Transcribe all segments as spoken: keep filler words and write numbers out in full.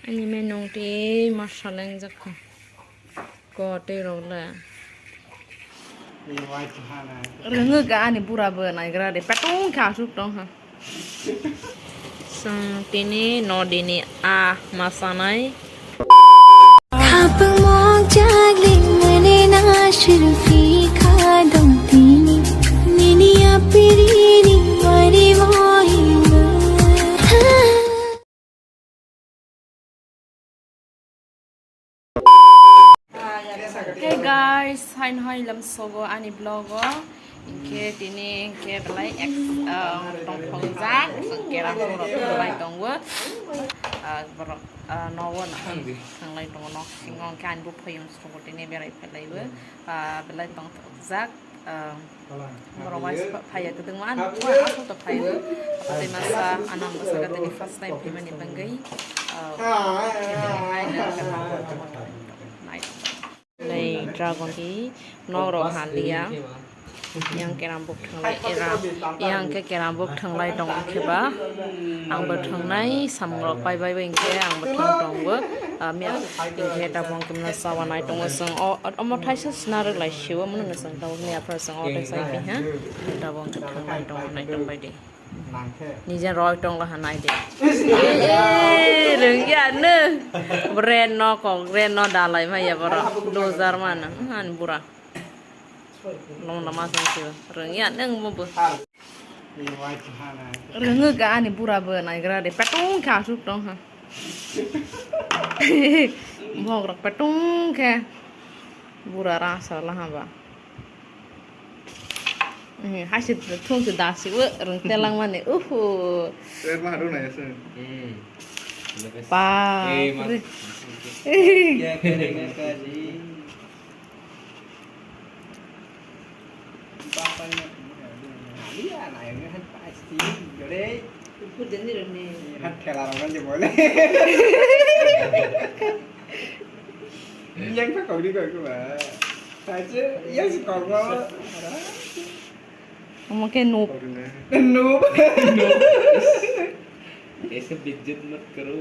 Ani menung twi masala wngjak kha. Ko tei rok le. Rwngwk ani bura bo naigra de petung khe aswk tong kha. Chwng tini no dini a ma chanai. Khapang mok chagling mane na shilpi kha dong tini. Nini apiri ni mari mo hi. Hey guys, hain hai lam sogo ani vlog o. Inke tini inke belai ek, ah, tongthok jak, kera borok belai tongo. Ah, borok, ah, nogo na thanglai tongo, nok singo inke ani buphayung sogo tini berai phelai bo. Ah, belai tongthok jak. Ah, borok wais pha-, phaiya kwdwngma, ano aswk to phaiwi. Tei masa, ano ang bwswk tini first time phaimani bagwi, ah, nai dragon hi nok rok hanliya. Yang keram buk thanglai era, yang ke keram buk thanglai tong khe ba. Ang bo thwngnai samung rok pai bai bai hinkhe ang bo thwng tongo. Ah, miya hinkhe tabuk hwnkhe mano chawanai tongo chwng. O, omo thaisa sina rwglai sio, mano no chwng tabuk miya phano chwng o tei chai piha. Tabuk hwnkhe thwngnai tongo, nai tong bai di. Nije roi tong laha nai di. Eh, rwngya nw. Brand no kok, brand no dalai maya borok. Loser mano. Ani bura. Long lama song sio. Rwngya nw mo bo. Rwngwk ani bura bo naigra de petung khe aswk tong ha. Bok rok petung khe bura rasa laha ba. Eh, hai se thung se da se wo rwng telang mani. Uhu. Ter ma haru na yasung. Hmm. Pa. Eh, ma. Re. Kya karega kaji? Omo khe noob. Noob. Aise bejjat mat karo.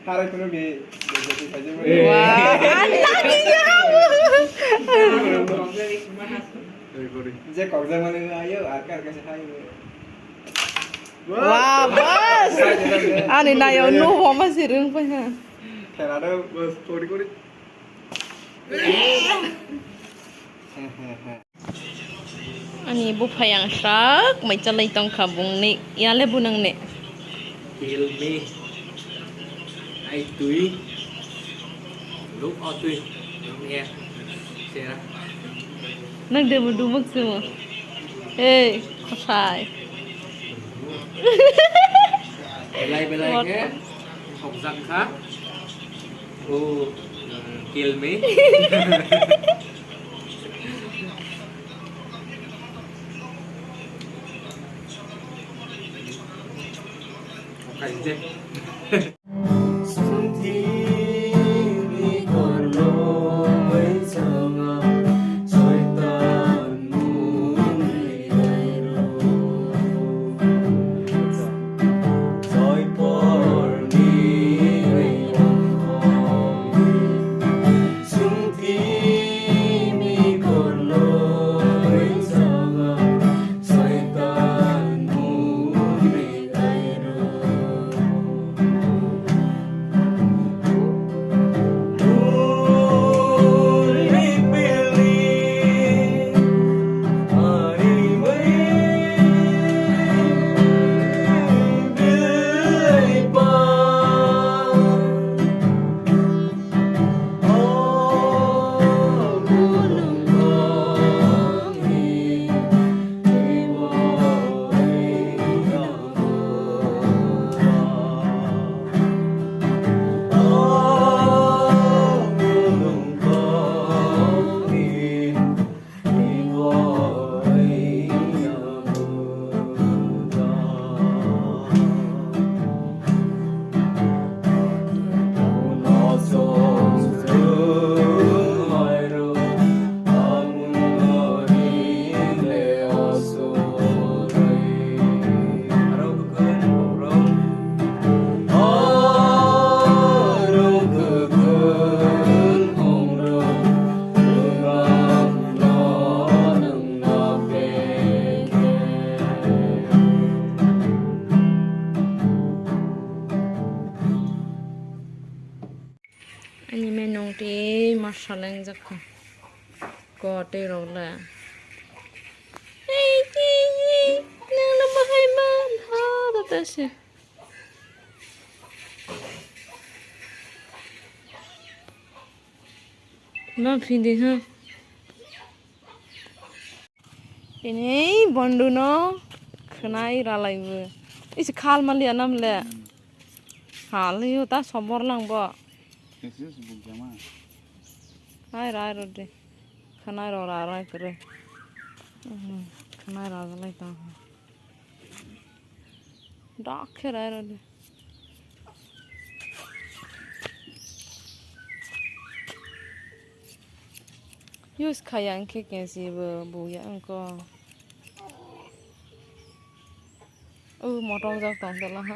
Harai kuno be, be, be, be, be. Wah, ani lagi ya. Je kok jang mane ayo, ar kar kase hai. Wah, bas. Ani nayo noob omo si rwng pai ha. Thela do, bas, kori, kori. Ani buphai ang sak mai chalai tongkha bungni yale bunangni. Kill me. Ai tui. Look o tui. Look here. Sera. Nang de bu dubuk sumo. Hey, khosai. Belai belai khe thokjak kha. Oh, kill me. Okay, je. Ani menung tei masala wngjak kha. Ko tei rok le. Ei, ei, ei, nang no bahai ma, ha, da, da, se. Ma, phi de, ha. Ini bondu no khwnai ralai bo. Isi khal mali anam le. Khal yo ta sobor lang bo. Hai rai ro de. Khwnai ro ra rai kre. Mhm, khwnai ra lai ta. Dak khe rai ro de. Use khaya hwnkhe kensi bo buya wngkho. O motom jak tong tela ha.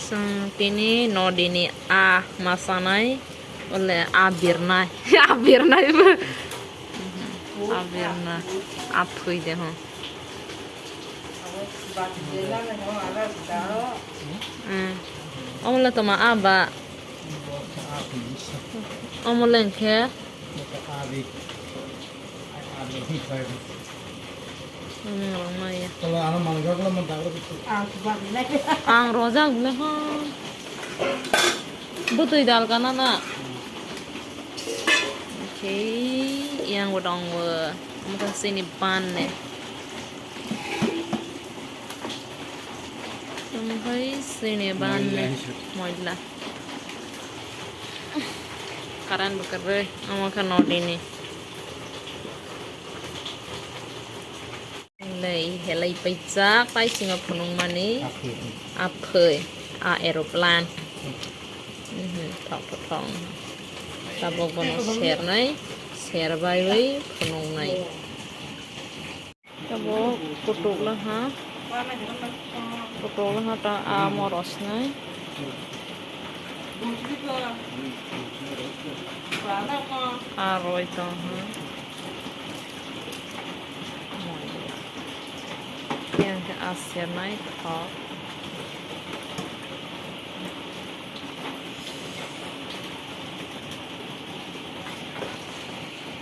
Chwng tini nodini a ma chanai, ole a birnai, a birnai bo. A birna, a thwi de ho. Hmm. Omo le toma a ba. Omo le hwnkhe. Hmm, rwngmaya. Ang rojak le ho. Bwtwi dal kana na. Okay, yang bo dong bo. Omo khe chini ban ne. Omo khe chini ban ne. Moila. Current bo kwrwi. Omo khe nodini. Lei helai paijak, tai singo phunukmani. Aphoi. Aphoi, a aeroplane. Mhm, thok, thok, thok. Tabok bono sernai, ser baiwi phunuknai. Tabok kutuk laha, kutuk laha ta a morosnai. A roi tong ha. Yang khe a sernai thok.